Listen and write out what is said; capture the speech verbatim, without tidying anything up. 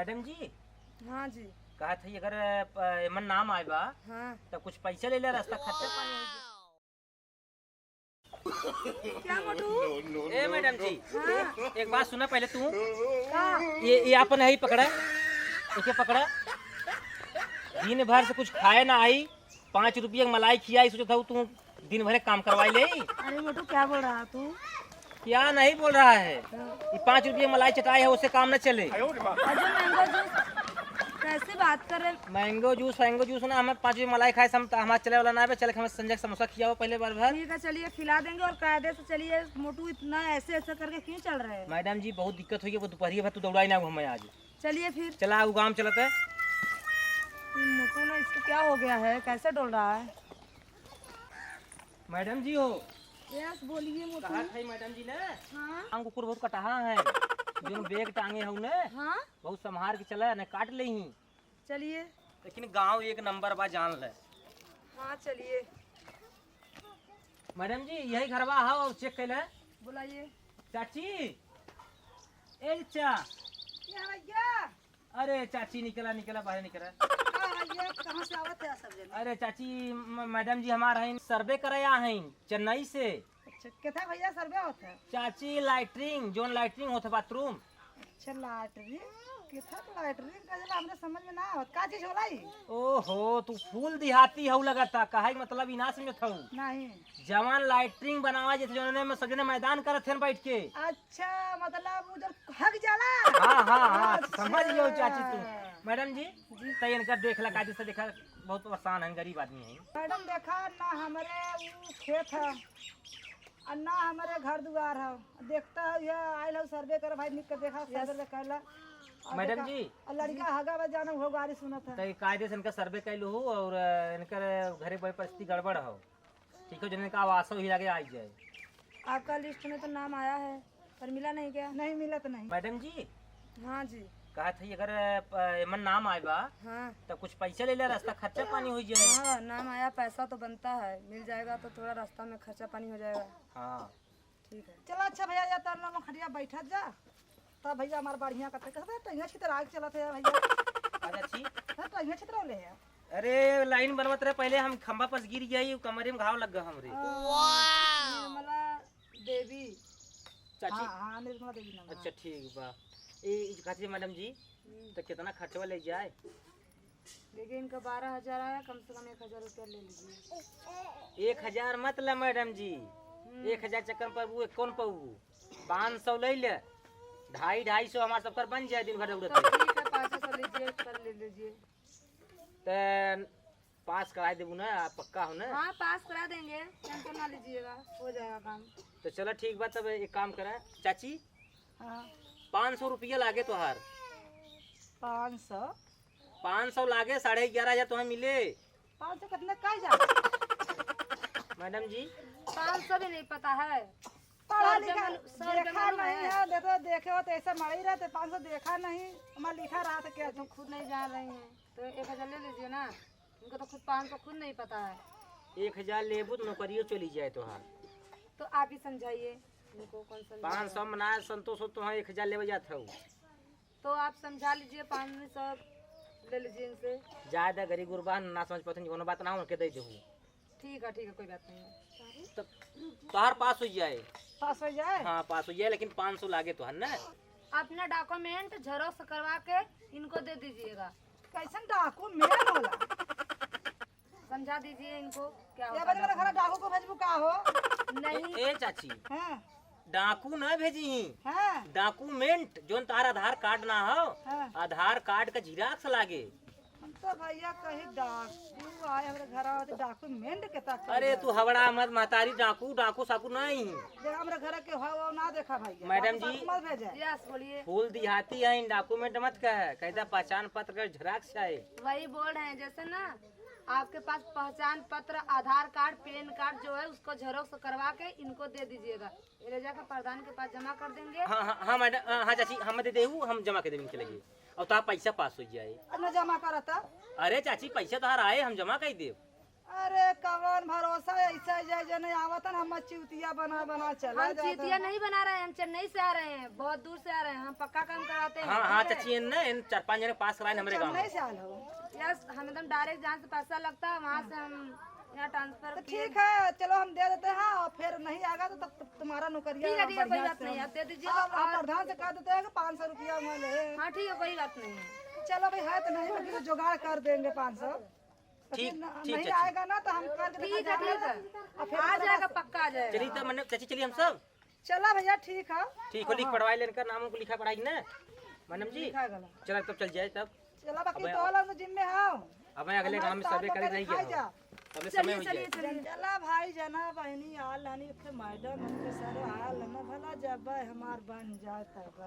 मैडम जी। हाँ जी। कहत है, अगर, अ, एमन नाम आए बा, हाँ। तो कुछ पैसा ले ले, रास्ता खर्चा पानी हो जाए। क्या मोटू? ए मैडम जी, हाँ। एक बात सुना पहले तू। का? ये, ये आपन है, पकड़ा, इके पकड़ा। दिन भर से कुछ खाए ना आई, पाँच रुपया के मलाई खियाई, सोचत हूँ तू दिन भर एक काम करवाई ले। अरे मोटू, क्या बोल रहा है तू? क्या नहीं बोल रहा है? हाँ। ये पाँच रुपया के मलाई चटाई है, उससे काम न चले। और जो मैंगो जूस, कैसे बात कर रहे? मैंगो जूस, मैंगो जूस ना, हमें पाँच रुपया मलाई खाए से हम, हमारा चले वाला ना बे, चले हमें संजय के समोसा खियाओ पहले बार भर। ठीक है, चलिए खिला देंगे। और कायदे से चलिए मोटू, इतना ऐसे ऐसे करके क्यों चल रहे हैं? मैडम जी, बहुत दिक्कत हुई है, वो दोपहरिया भर तू दौड़ाई ना घूमे आज। चलिए फिर। चला, वो गाँव चलते। ये मोटू ना, इसको क्या हो गया है, कैसे डोल रहा है? मैडम जी हो। यस, बोलिए मोटू। कहा था मैडम जी ने? हाँ। हम कुकुर बहुत कटाहा है, जो बैग टांगे हूँ ने, हाँ। बहुत संभार के चला, ने काट ले ही। चलिए। लेकिन गाँव एक नंबर बा, जान ले। हाँ, चलिए। मैडम जी, यही घरवा है, और चेक कर ले। बुलाइए। चाची, ए चा। क्या भैया? अरे चाची, निकला, निकला, बाहर निकला। का भैया, कहाँ से आवत है सब जने? अरे चाची, म-, मैडम जी हमार हैं, सर्वे करे आ हैं चेन्नई से। अच्छा, केथा भैया सर्वे होत है? चाची, लैट्रिन, जोन लैट्रिन होत है, बाथरूम। अच्छा, लैट्रिन? केथा के लैट्रिन का जला हमरे समझ में ना आवत। का चीज होला ई? ओहो, तू फूल देहाती हऊ लगता, कहे के मतलब ई ना समझत हऊ। नहीं। जवान लैट्रिन बनावा जैसे जोने में सगने मैदान करत हैं बैठ के। अच्छा, मतलब वो जो हग जाला? हाँ, हाँ, हाँ, अच्छा। समझ गयो चाची तू। मैडम जी, जी। तई इनका देख ला, कायदे से देखा, बहुत परेशान हैं, गरीब आदमी हैं। मैडम देखा ना, हमरे ऊ खेत है और ना हमरे घर दुआर है। देखता है, यह आयल है सर्वे कर, भाई निक के देखा, सर्वे यस। कर ला। और मैडम देखा, जी। और लड़का हगा बा जाना, वो गाड़ी सुनत है। तई कायदे से इनका सर्वे कर लू और, अ, इनकर घरे बड़ी परिस्थिति गड़बड़ हो। ठीक है, जने का आवास ही लगे आई जाए। आपका लिस्ट में तो नाम आया है, पर मिला नहीं क्या? नहीं, मिला तो नहीं। मैडम जी। हाँ जी। कहा था, अगर, अ, एमन नाम आए बा, हाँ। तो कुछ पैसा ले ले, रास्ता खर्चा पानी हो जाए। हाँ, नाम आया, पैसा तो बनता है, मिल जाएगा तो थोड़ा रास्ता में खर्चा पानी हो जाएगा। हाँ। ठीक है। चला अच्छा भैया, या तो हम खटिया बैठत जा। तब भैया हमार बढ़िया कथे, कहते टैया छितरा के चलत है भैया। अच्छा, ठीक। हाँ, टैया छितरा ले है। अरे, लाइन बनवत रहे, पहले हम खंभा पर गिर गया, ये कमरे में घाव लग गया हमरे। आ, निर्मला देवी। चाची। हाँ, हाँ, निर्मला देवी नाम है। अच्छा, ठीक बा। ए, ई कहती है मैडम जी, हम्म। तो कितना खर्चवा ले जाए? देखिए, इनका बारह हजार आया, कम से कम एक हजार रुपया ले लीजिए। एक हजार मत ले मैडम जी, हम्म। एक हजार चक्कर पर वो कौन पाऊ? पाँच सौ ले ले, ढाई, ढाई सौ हमार सबकर बन जाए दिन भर तो दौड़त। ठीक है, पाँच सौ लीजिए, कर ले लीजिए। तो पास करा देबू ना, आप पक्का हो ना? हाँ, पास करा देंगे, टेंशन ना लीजिएगा, हो जाएगा काम। तो चलो ठीक बा, तब एक काम करा चाची, हाँ। पाँच सौ रुपया लागे तोहार। पाँच सौ? पाँच सौ लागे, साढ़े ग्यारह हजार तोहार मिले। पाँच सौ कितना का जा? मैडम जी। पाँच सौ भी नहीं पता है। पढ़ा सौ रुपया लिखा मालूम, सौ रुपया देखा मालूम नहीं है? है, देखो, देखे हो तो ऐसे मड़ई रहते, पाँच सौ देखा नहीं, हमारा लिखा रहा था क्या? ये तो खुद नहीं जान रही हैं, तो एक हजार ले लीजिए ना। इनको तो खुद पाँच सौ खुद नहीं पता है। एक हजार लेबू तो नौकरियो चली जाए तोहार। तो आप ही समझाइए इनको, कौन समझाएगा? पाँच सौ में ना संतोष हो तो हाँ एक हजार लेवे जात हऊ। तो आप समझा लीजिए, पाँच सौ ले लीजिए इनसे। ज्यादा गरीब गुरबा ना समझ पाते, कोनो बात ना उनके दे देहू। ठीक है, ठीक है, कोई बात नहीं है। तो तोहार पास हो जाए। पास हो जाए? हाँ, पास हो जाए, लेकिन पाँच सौ लागे तोहार ना। अपना डॉक्यूमेंट झेरोक्स करवा के इनको दे दीजिएगा। कैसन डॉक्यूमेंट होला? समझा दीजिए इनको, क्या ये होता है बजे मेरे घर डॉक्यूमेंट। डाकू को भेजबू का हो? नहीं। ए, ए चाची, हाँ। डाकू ना भेजी ही। हाँ। डॉक्यूमेंट, जोन तार आधार कार्ड ना हो, हाँ। आधार कार्ड का झिराक्स लागे। हम तो भैया कहीं डाकू आए हमरे घर आवे तो डॉक्यूमेंट के तक अरे तू हवड़ा मत महतारी, डाकू, डाकू साकू नहीं। देख हमरे घर के हो, हो ना देखा भैया। मैडम डाकू जी, साकू मत भेजे। यस, बोलिए। फूल दिहाती है, इन डॉक्यूमेंट मत कहे, कहता पहचान पत्र का झिराक्स चाहे। वही बोल रहे हैं, जैसे ना आपके पास पहचान पत्र, आधार कार्ड, पैन कार्ड जो है, उसको झेरोक्स करवा के इनको दे दीजिएगा। ये ले जाकर प्रधान के पास जमा कर देंगे। हाँ, हाँ, हाँ, मैडम, हाँ, हाँ, चाची, हम दे देहू, हम जमा कर देबे इनके लगे। और तोहार पैसा पास हो जाए। अब मैं जमा करता। अरे चाची, पैसा तोहार आए, हम जमा कर देब। अरे कवन भरोसा, ऐसा जय जने आवत है, हम चिउतिया बना बना चला हम जात चिउतिया है। नहीं बना रहे हैं, हम चेन्नई से आ रहे हैं, बहुत दूर से आ रहे हैं, हम पक्का काम कराते हैं, हाँ, हाँ, ठीक है? चाची, इन न, इन चार पाँच जने पास कराए हमरे गाँव चेन्नई में। से आल हो? यस, हम एकदम डायरेक्ट जहाँ से पैसा लगता है, वहाँ से हम यहाँ ट्रांसफर तो किए। ठीक है, चलो हम दे देते हैं, और फिर नहीं आएगा तो तब, तब तुम्हारा नौकरिया ठीक है, ठीक है, कोई बढ़िया बात से नहीं, हम आप दे दीजिए, आप, आप और प्रधान से कह देते हैं कि पाँच सौ रुपया वहाँ ले। हाँ, ठीक है, कोई बात नहीं है। चलो भाई, है तो नहीं, बाकी तो जुगाड़ कर देंगे पाँच सौ। ठीक, फिर न-, ठीक नहीं चाची। आएगा ना तो हम करके ठीक है, दिखा ठीक है। देंगे। और फिर आ ओकरे जाएगा, बाद पक्का आ जाएगा। चलिए तब मने, चाची, चलिए हम सब। चला भैया, ठीक है। ठीक हो, लिख हाँ। पढ़वाई लेन कर, नाम उनको लिखा पढ़ाई ना, मैडम जी। लिखा गला। चला तब चल जाए तब। चला बाकी अबे तो वाला तो जिम में आओ। अबे अगले हमारे काम में साथ सबे होकर कल रह दिखाई गया। जा। तबे समय चलिए, हो चलिए, जाए। चलिए। चला भाई, जना बहनी आल हनी, उठे मैडम, उनके सर आल न भला जब हमार बन जाए तब।